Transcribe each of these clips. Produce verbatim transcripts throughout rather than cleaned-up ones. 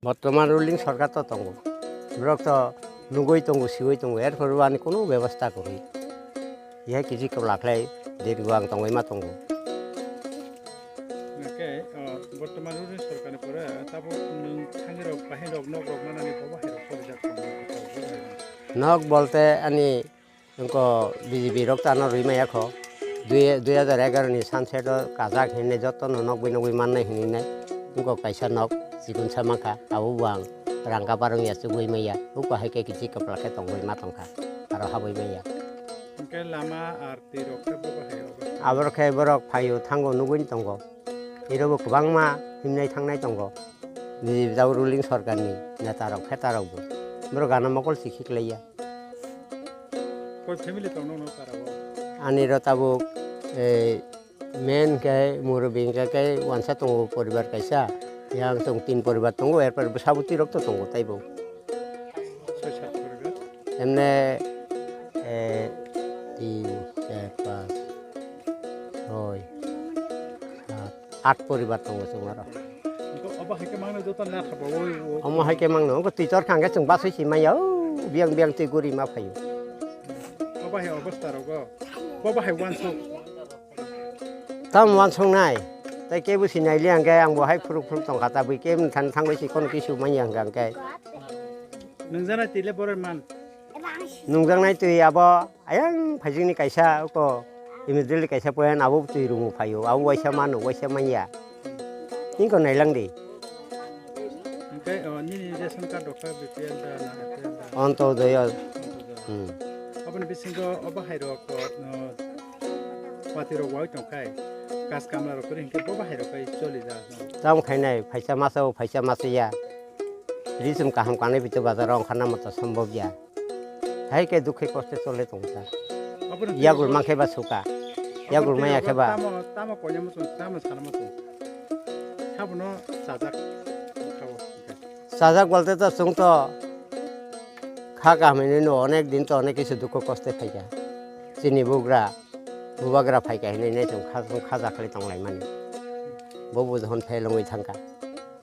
Bottoman ruling sorkar to tongo. Borok to nugui tongo, siui tongo, erphor ani kunu bebosta kwrwi. Ihe kisi kwbla khlai dirgo ang tongwi ma tongo. Hwnkhe, o, bottoman ruling sorkarni pore tabuk nwng thangwi rok, bahai rok, nok rok manani bobo hai rok solijak tongo. Nok bolte ani wngko B J P rok tano rwi maya kho. Dui, dui hajar egaroh ni sunset o kajak hinwi jotono nokgwi nokgwi mannai hinwi nai. Wngko kaisa nok chikonsa mankha, abo bo ang rang kabar wngya chugui maya. Uko hai khe kisi kwbla khe tongwi ma tongkha, aro habwi maya. Hwnkhe lama ar twi rok khe bobo hai obo. Aboro khe borok phaio thango nugui tongo. Iro bo kwbangma himnai thangnai tongo. B J P tabuk ruling sorkarni neta rok pheta rok bo. Borok gana mokol si khiklaiya. Koi family tong nokno para o? Ani ro tabuk, eh, main khe murubbi hwnkhe khe wansa tongo poribar kaisa. Yang chwng tin poribar tongo, erpor bwsa bwtwi rok to tongo taibo. Soi sat poribar? Emne, eh, tin, char, panch, soi, sat, at poribar tongo chwng aro. Obo hai khe mangno joto na thapa oi o. Omo hai khe mangno, wngkha twi tor kha hwnkhe chwng basui si manya, o, biyang biyang twi guri ma phaio. Obo hai obostha rogo, bobo hai wansuk. Tam wansuknai, tei kebo sinai liya hwnkhe ang bo hai phuruk phuruk tongkha, ta bui kebo thani thangwi si kono kisu manya hwnkha hwnkhe. Nungjaknai twi le borok man. Nungjaknai twi abo ayang phaijikni kaisa uko immediately kaisa point abo twi rumu phaio, abo waisa mano, waisa manya. Nini ko nailang di. Hwnkhe, o, nini ration card rok kha B P L da na A P L da? Ontodoi o. Ontodoi. Hmm. Aboni bisingo o bahai rok, o, no, pati rok wai tongkhai. Kas kamla rok kori hwnkhe bo bahai rok kai choli da. Tam khainai, phaisa masa o, phaisa masa ya. Risum kaham kanai bito bazar o ongkha na moto sombhob ya. Hai khe dukhe koste chole tongkha. Aboni twi yagul bo mankhe ba suka. Aboni yagul twi maya bo khe ba. Tamo, tamo koina muchung, tamo sana muchung. Sabono chajak khao. Chajak bolte to chwng to kha kaham hinwi no onek din to onek kisu dukho koste phaikha. Chini bugra, bubagra phaikha hinwi nai chwng kha, chwng khaja khlai tonglaimani. Bo bo jokhon phelongwi thangkha.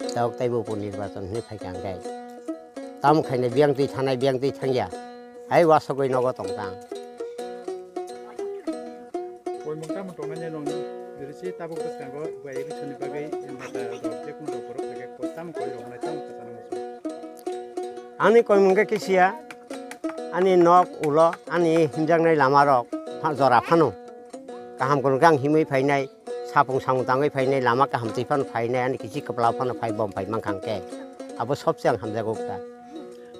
Tabuk taibo bo nirbachon hinwi phaikha hwnkhe. Tamo khaina biyang twi thanai, biyang twi thangya. Hai wasogwi nogo tongkha ang. Koimung tamo tongnai nai nong jori si tabuk bwskango bai bisoni bagwi mata rok je kunu rok borok thangkhe ko tamo koi rok nai tamo kwchana muchung. Ani koimung khe kisiya, ani nok ulo, ani himjaknai lama rok pha-, jora phano kaham kunu khe ang himwi phainai. Sapung samung tangwi phainai, lama kaham twi phano phainai, ani kichi kwpla phano phai bom phai mankha hwnkhe. Abo sobse ang hamjago kha.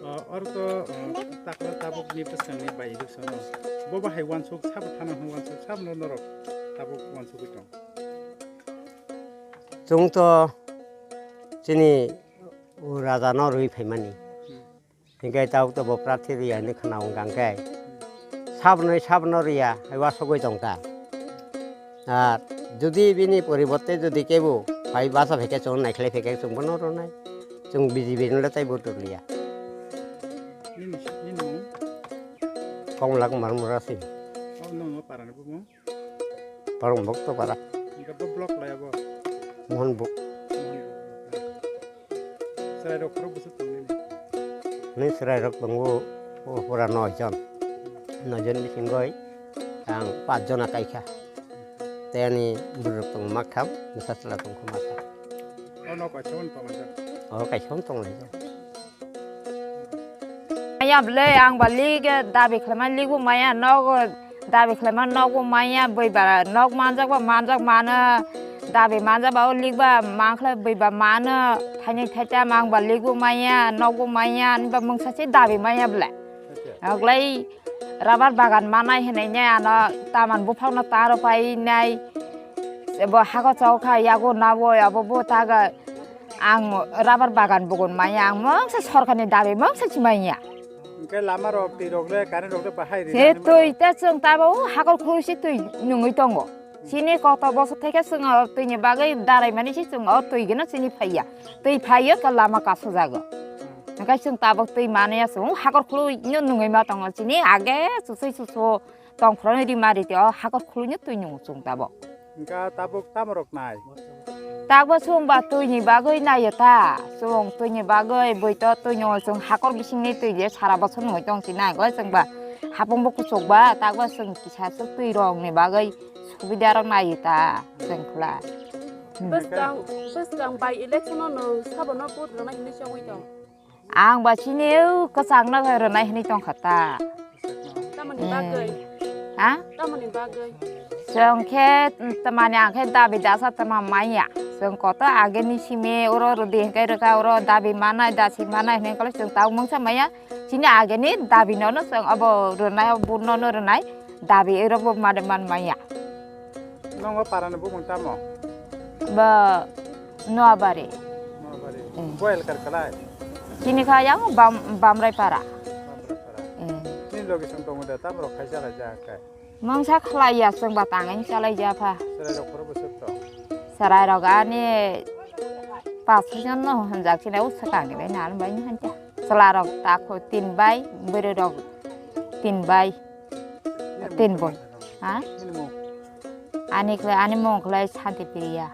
O, oro to, o, takla tabukni bwskangni bai election o. Bo bahai wansuk sabo thana hwn wansuk sabo no norok tabuk wansugwi tong. Chwng to chini raja no rwi phaimani. Hmm. Hingke tabuk to bo prarthi riya hinwi khwna wngkha hingke. Sabnoi sabno riya, hai wasogwi tongkha. Ar jodi bini poriborte jodi kebo phai basa phaikhe chwng naikhlai phaikhe chwng bono rwnai. Chwng B J P no le tei vote rwliya. Nini, nini mung? Komla Kumar Murasing. Oh, nung o parani bumung? Parong Bhakta para. Hingke bo block lai abo? Mohon Bhuk. Mohon Bhuk. Chwrai rok khorok bwswk tong nini? Ni chwrai rok tongo, o pura noi jon. Noi jon bisingo ang pach jona kaikha. Tei ani bwrwi rok tongo makham, bwsa chwla tongkha makham. O nok kaisa hwn tong laijak? O kaisa hwn tong laijak. Maya bwle ang ba lig, dabi khlaima lig bo maya, nogo dabi khlaima nok bo maya, bui ba nok manjak ba manjak mano, dabi manjak ba o lig ba mankhlai bui ba mano, thainwi thaitam ang ba lig bo maya, nok bo maya, ani ba mungsa se dabi maya bwle. Acha. Aglai rabar bagan manai hinwi ne ano taman buphang no taro pai nai, bo hago chao kha yago nabo abo bo taga. Ang rabar bagan bugun maya, ang mungsa sorkarni dabi mungsa si maya. Hingke lama rok, twi rok le, current rok le bahai ri Se nani twi mano? Te chwng tabo hakor khului si twi nungwi tongo. Chini koto bosor theke chwng o twi ni bagwi darai mani si chwng o twi gino chini phaiya. Twi phaiyo to lama kasu jago. Hingke chwng tabok twi mani ya chwng hakor khului no nungwi ma tongo chini age susui susu tong phro ni ri mari te o hakor khului no twi nungo chwng tabok. Hingke tabok tamo rok nai? Takbo chwng ba twi ni bagwi naiyo ta. Chwng twi ni bagwi bwito twi no chwng hakor bising ni twi je sara bosor nungwi tong si nai goi chwng ba hapung bo kuchuk ba takbo chwng kisa swk twi rong ni bagwi subida rok naiyo ta chwng khwla. Hmm. Bwskang, bwskang by election no nwng sabono vote rwna hinwi chongwi tong? Ang ba chini o kwchangno rwnai hinwi tongkha ta. Tamoni bagwi? Ha? Tamoni bagwi? Chwng khe tamani ang khe dabi dasa tama maya. Chwng koto ageni simi oro rwdi hinkhe rwkha oro dabi manai dasi manai hinwi kole chwng tamo mungsa maya. Chini ageni dabi nono chwng abo rwnai o vote nono rwnai dabi oro bo made man maya. Nongo parani bumung tamo? Ba Noabari. Noabari. Eh. Bo elkar kalai? Chini kha yang Bam-, Bamrai para. Bamrai para. Eh. Nini logi song tongo da, tamo rok khaisa khaisa kai? Mangsa khlai ya, chwng ba tangani chalai ya pha. Serai rok khoro bwswk to? Serai rok ani pas jon no hanjak chini o swkang ni bai nal bai ni hanja. Chwla rok ta kho tin bai, bwrwi rok tin bai. Tin boi. Ha? Ani khlai, ani mung khlai Santi Priya.